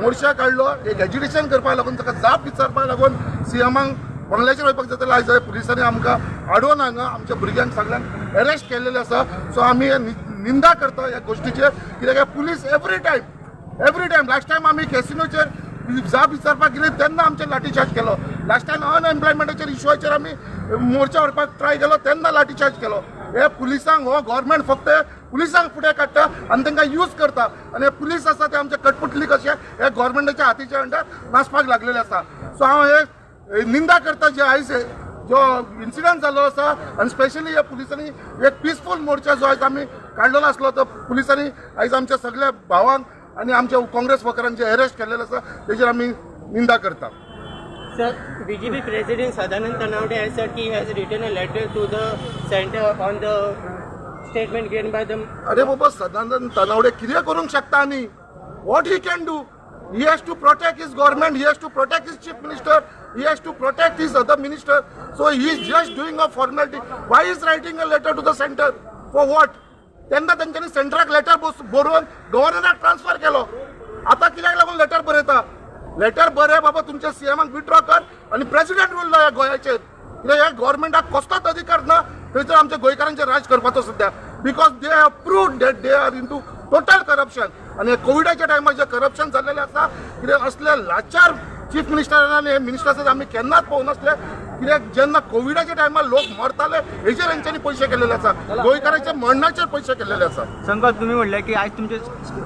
मोर्चा काडलो एक एज्युकेशन करपाक लागून, ताका जाप विचारपाक लागून सीएमाक बंगल्याचेर वयपाक जातालें, आयज पुलिसांनी आमकां आडोवन हांगा आमच्या भुरग्यांक सगळ्यांक अरेस्ट केलेलें आसा. सो आमी निंदा करता ह्या गोश्टीचेर, कित्याक police every time last time आमी कॅसिनोचेर जाप विचारपाक गेले तेन्ना आमचेर लाठीचार्ज केलो. लास्ट टायम अनएम्प्लॉयमेंटाचेर इशूचेर आमी मोर्चा व्हरपाक ट्राय केलो तेन्ना लाठीचार्ज केलो. हे पुलिसांक हो गव्हर्मेंट फक्त पुलिसांक फुडें काडटा आनी तांकां यूज करता, आनी हे पुलीस आसा ते आमचे कटपुटली कशे हे गव्हर्मेंटाच्या हातीच्या अंडर नाचपाक लागलेले आसा. सो हांव हे निंदा करता जे आयज जो इन्सिडंट जाल्लो आसा, आनी स्पेशली ह्या पुलिसांनी एक पिसफूल मोर्चा जो आयज आमी काडलेलो आसलो तो पुलिसांनी आयज आमच्या सगळ्या भावांक आनी आमच्या काँग्रेस वर्करांक जे अरेस्ट केलेले आसा तेजेर आमी निंदा करता. Sir, BJP President Sadanand Tanavade has said he has written a letter to the center on the statement given by the. अरे बाबा, सदानंद तनावडे कितें करूंक शकता आनी what he can do? He has to protect his government, he has to protect his chief minister, he has to protect his other minister. So he is just doing a formality. Why is writing a letter to the center? For what? तेन्ना तेंच्यांनी सेंटराक लेटर बरोवन गव्हर्नराक ट्रान्सफर केलो. आतां कित्याक लागून लेटर बरयता? लेटर बरय बाबा, तुमच्या सीएमाक विथड्रॉ कर आनी प्रेसिडेंट रूल लाय गोंयाचेर. कित्याक ह्या गव्हर्मेंटाक कसलोच अधिकार ना थंयसर आमच्या गोंयकारांचेर राज करपाचो सद्या, because they have proved that they are into total corruption. आनी कोविडाच्या टायमार जे करप्शन जाल्लेलें आसा, कित्याक असले लाचार चीफ मिनिस्टरान हे मिनिस्टर्स आमी केन्नाच पळोवनासले. कित्याक जेन्ना कोविडाच्या टायमार लोक मरताले हेजेर हेंच्यांनी पयशे केल्लेले आसा, गोंयकारांच्या मरणाचेर पयशे केल्लेले आसा. संकल्प, तुम्ही म्हणले की आयज तुमचे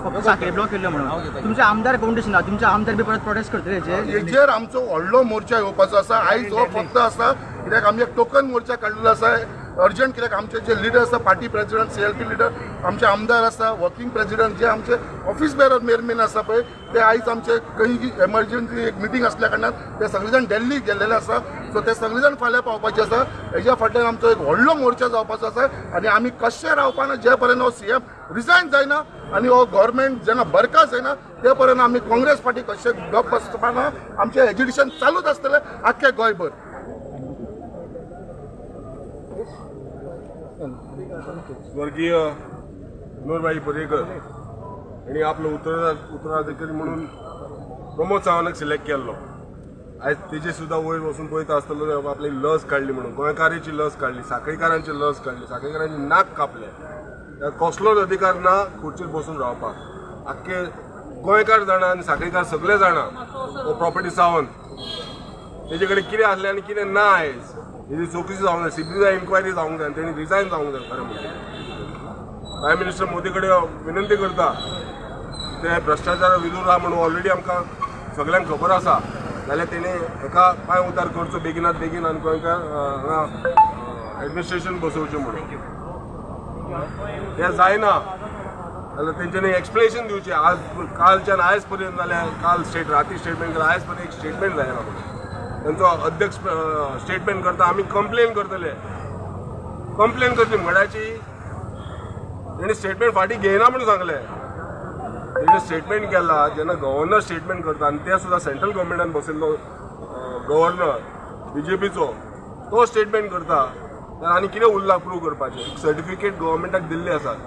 फक्त साखळी ब्लॉक केल्लो म्हणून तुमचे आमदार कोण दिसना, तुमचे आमदार बी परत प्रोटेस्ट करतले हेजेर? आमचो व्हडलो मोर्चा येवपाचो आसा. आयज हो फक्त आसा कित्याक आमी एक टोकन मोर्चा काडलेलो आसा अर्जंट, कित्याक आमचे जे लिडर आसा, party president, CLP leader, आमचे आमदार आसा, वर्किंग प्रेसिडेंट, जे आमचे ऑफिस बेरर मेन आसा पळय, ते आयज आमचे खंय एमर्जन्सी एक मिटींग आसल्या कारणान ते सगळे जाण दिल्ली गेल्लेले आसा. सो ते सगळे जाण फाल्यां पावपाचे आसा. हेज्या फाटल्यान आमचो एक व्हडलो मोर्चा जावपाचो आसा आनी आमी कशें रावपाना जे पर्यंत हो सीएम रिजायन जायना आनी हो गव्हर्मेंट जेन्ना बरखास्त जायना ते पर्यंत आमी काँग्रेस पार्टी कशें गप बसपाना. आमचें एजिटेशन चालूच आसतलें आख्खे गोंयभर. स्वर्गीय मनोहरभाई पर्रीकर हांणी आपलो उत्तराधिकारी म्हणून प्रमोद सावंताक सिलेक्ट केल्लो. आयज तेजे सुद्दां वयर वचून पळयता आसतलो, आपली लस काडली म्हणून, गोंयकाराची लस काडली, साखळीकारांची लस काडली, साखळीकारांची नाक कापले. कसलोच अधिकार ना खुर्चीर बसून रावपाक. आख्खे गोंयकार जाणा आनी साखळीकार सगळे जाणा हो प्रॉपर्टी सावंत तेजे कडेन कितें आसलें आनी कितें ना. आयज हेजी चवकशी जावंक जाय, सीबीआय इन्क्वायरी जावंक जाय आनी तेणी रिजायन जावंक जाय. खरें म्हणजे प्रायम मिनिस्टर मोदी कडेन विनंती करता, ते भ्रश्टाचारा विरुद्ध आहा म्हणून ऑलरेडी आमकां सगल्यांक खबर आसा, जाल्यार तेणी हेका पांय उतार करचो बेगिनात बेगीन आनी गोंयकार हांगा एडमिनिस्ट्रेशन बसोवचें म्हणून. तें जायना जाल्यार तेंच्यांनी एक्सप्लेनेशन दिवचें. आज कालच्यान आयज पर्यंत जाल्यार काल राती स्टेटमेंट केलें, आयज पर्यंत एक स्टेटमेंट जायना म्हणून तेंचो अध्यक्ष स्टेटमेंट करता, आमी कंप्लेन करतले. कंप्लेन करतली म्हणाची तेणी स्टेटमेंट फाटीं घेयना म्हणून सांगलें. तेणी स्टेटमेंट केला जेन्ना गव्हर्नर स्टेटमेंट करता आनी ते सुद्दां सेंट्रल गव्हर्मेंटान बसयल्लो गव्हर्नर बीजेपीचो तो स्टेटमेंट करता आनी कितें उरलां प्रूव करपाचें. सर्टिफिकेट गव्हर्मेंटाक दिल्ले आसात.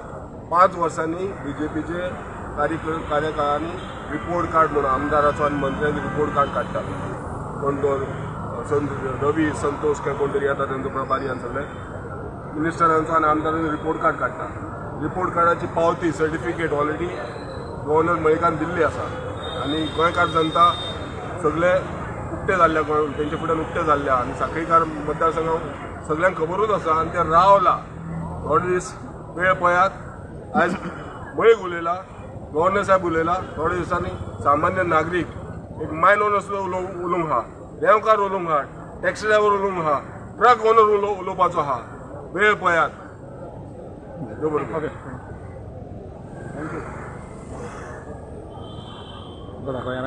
5 वर्सांनी बीजेपीचे कार्यकाळांनी रिपोर्ट कार्ड म्हणून आमदाराचो आनी मंत्र्यांनी रिपोर्ट कार्ड काडटा. कोण तो रवी संतोष काय कोण तरी येता तेंचो प्रभारी आनी सगळे मिनिस्टरांचो आनी आमदारांचो रिपोर्ट कार्ड काडटा. रिपोर्ट कार्डाची पावती सर्टिफिकेट ऑलरेडी गव्हर्नर मळिकान दिल्ली आसा आनी गोंयकार जनता सगळे उक्ते जाल्ले, तेंचे फुड्यान उक्ते जाल्ले आनी साखळीकार मतदारसंघाक सगळ्यांक खबरूच आसा आनी ते रावला. थोडे दीस वेळ पळयात. आयज मळीक उलयला, गव्हर्नर साहेब उलयला, थोड्या दिसांनी सामान्य नागरीक एक मायन ओनर सुद्दां उलोवंक आहा, रेंवकार उलोवंक आहा, टॅक्सी ड्रायव्हर उलोवंक आहा, ट्रक ओनर उलोवपाचो आहा. वेळ पळयात. बरोबर. दाखोवया.